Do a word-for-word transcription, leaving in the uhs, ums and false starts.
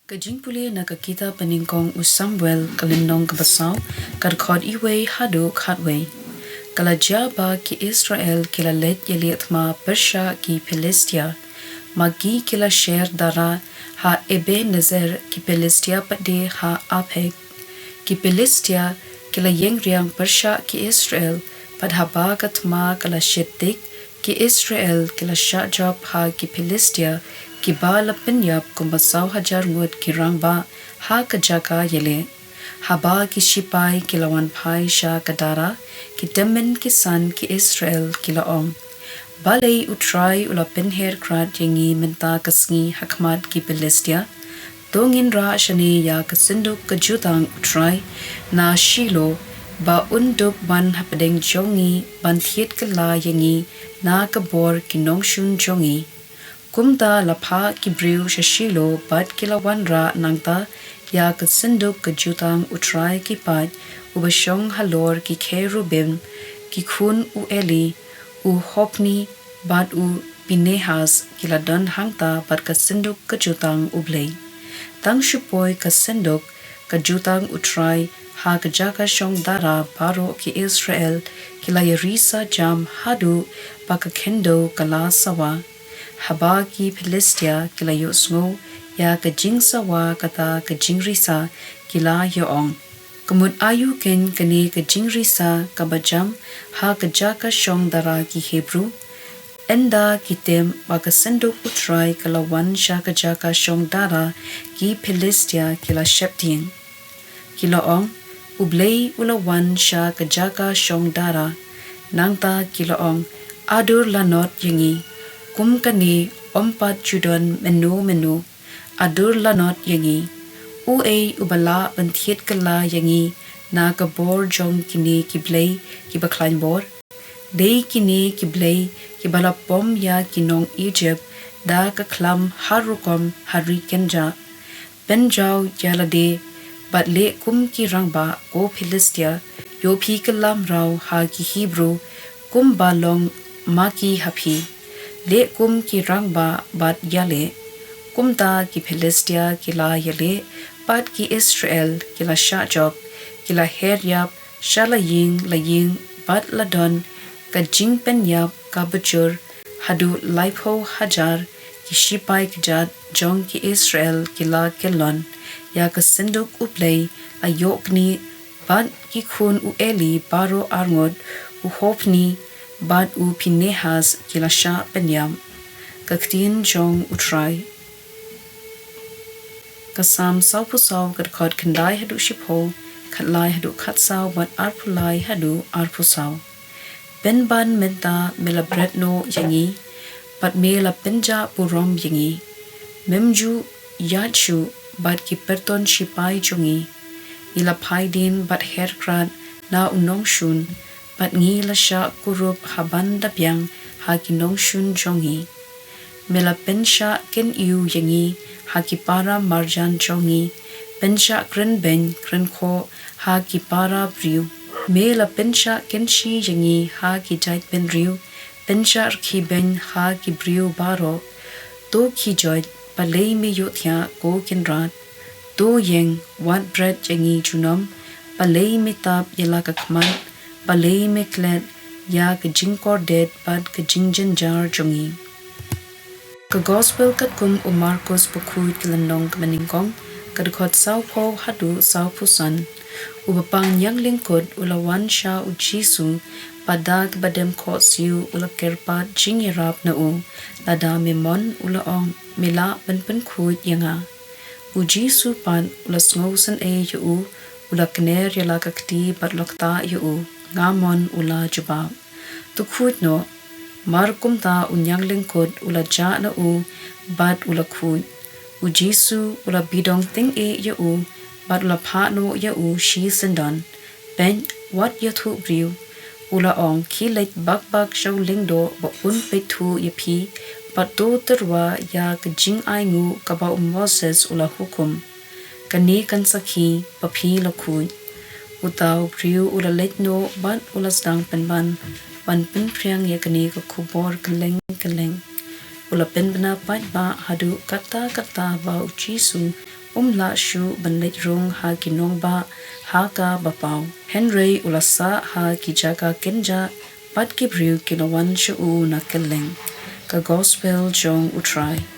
Ka jingpule na ka kitab ba nyngkong u Samuel ka lynnong kaba saw, ka dkhot wei haduh khatwei. Ka la jia ba ki Israel ki la leit ïaleh thma pyrshah ki Philistia. Ma ki ki la sher dara ha Ebenezer, ki Philistia pat de ha Aphek. Ki Philistia ki la ïeng riang pyrshah ki Israel, pat haba ka thma ka la shit tik, ki Israel ki la shah jop ha ki Philistia, kiba la pynïap kumba saw hajar ngut ki rangbah ha ka jaka ïaleh. Haba ki shipai ki la wan phai sha ka dara, ki tymmen ki san ki Israel ki la ong, "Balei U Trai u la pynher krat ïa ngi mynta ka sngi ha khmat ki Philistia? To ngin rah shane ïa ka synduk ka jutang U Trai na Shilo, ba un dup wan hapdeng jong ngi ban thied kylla ïa ngi na ka bor ki nongshun jong ngi." Kumta la phah ki briew sha Shilo bad ki la wanrah nangta ïa ka synduk ka jutang U Trai ki paid, uba shong halor ki kherubim. Ki khun u Eli, u Hophni bad u Phinehas ki la don hangta bad ka synduk ka jutang U Blei. Tang shu poi ka synduk ka jutang U Trai ha ka jaka shong dara, baroh ki Israel ki la ïarisa jam haduh ba ka khyndew ka la sawa. Haba ki Philistia ki la ïohsngew ïa ka jingsawa kata ka jingrisa, ki la ïa-ong, "Ka mut aïu keiñ kane ka jingrisa kaba jam ha ka jaka shong dara ki Hebru?" Ynda ki tip ba ka synduk U Trai ka la wan sha ka jaka shong dara, ki Philistia ki la sheptieng. Ki la ong, "U Blei u la wan sha ka jaka shong dara." Nangta ki la ong, "Adur lanot ïa ngi, kum kane ym pat ju don mynno mynno. Adur lanot ïa ngi. Uei uba lah ban thied kylla ïa ngi na ka bor jong kine ki blei kiba khlaiñ bor? Dei kine ki blei kiba la pom ïa ki nong Ijipt da ka khlam har rukom ha ri kynjah. Pynjaw ïa lade bad leh kum ki rangbah, ko Philistia, ïoh phi kylla mraw ha ki Hebru kumba long ma ki ha phi. Leh kum ki rangbah bad ïaleh." Kumta ki Philistia ki la ïaleh bad ki Israel ki la shah jop, ki la her ïap sha la ïing la ïing, bad la don ka jingpynïap kaba jur haduh laiphew hajar. Ki shipai kjat jong ki Israel ki la kyllon ïa ka synduk U Blei, la ïoh knieh, bad ki khun u Eli baroh arngut, u Hophni bad u Phinehas ki la shah pynïap. Ka ktien jong U Trai. Ka Salm sawphew saw, ka dkhot khyndai haduh shiphew, khatlai haduh khatsaw bad arphew lai haduh arphew saw. Pynban mynta me la bret noh ïa ngi, bad me la pynjah burom ïa ngi. Mem ju ïaid shuh bad ki pyrton shipai jong ngi. Ngi la phai dien bad her krat na u nongshun, bad ngi la shah kurup ha ban da biang ha ki nongshun jong ngi. Me la pynshah kyniew ïa ngi ha ki para marjan jong ngi, pynshah kren beiñ kren khoh ha ki para briew. Me la pynshah kynshi ïa ngi ha ki jaitbynriew, pynshah rkhie beiñ ha ki briew baroh. To khie joit, balei me ïohthiah, ko Kynrad? To ïeng, wat bret ïa ngi junom. Balei me tap ïa la ka khmat? Balei me klet ïa ka jingkordit bad ka jingjynjar jong ngi? Ka Gospel katkum u Markos, bakhuid, ka lynnong kaba nyngkong, ka dkhot sawphew haduh sawphew san. U bapang ñianglyngkut u la wan sha u Jisu, bad da kaba dem khohsiew u la kyrpad jingïarap na u. "Lada me mon," u la ong, "me lah ban pynkhuid ïa nga." U Jisu pat u la sngewsynei ïa u, u la kner ïa la ka kti bad u la ktah ïa u. "Nga mon," u la jubab. "To khuid noh." Mar kumta u ñianglyngkut u la jah na u bad u la khuid. U Jisu u la bidong tyngeh ïa u bad u la phah noh ïa u shisyndon. "Peit, wat ïathuh briew," u la ong. "Khie leit bak bak sha u lyngdoh ba un peit thuh ïa phi, bad to tyrwa ïa ka jingainguh kaba u Moses u la hukum. Kane kan sakhi ba phi la khuid." Uta u briew u la leit noh bad u la sdang pynban ban pynphriang ïa kane ka khubor kylleng kylleng. U la pynbna paidbah haduh katta katta ba u Jisu um lah shuh ban leit rung ha ki nongbah ha kaba paw. Hynrei u la sah ha ki jaka kynjah, bad ki briew ki la wan sha u na kylleng. Ka Gospel jong U Trai.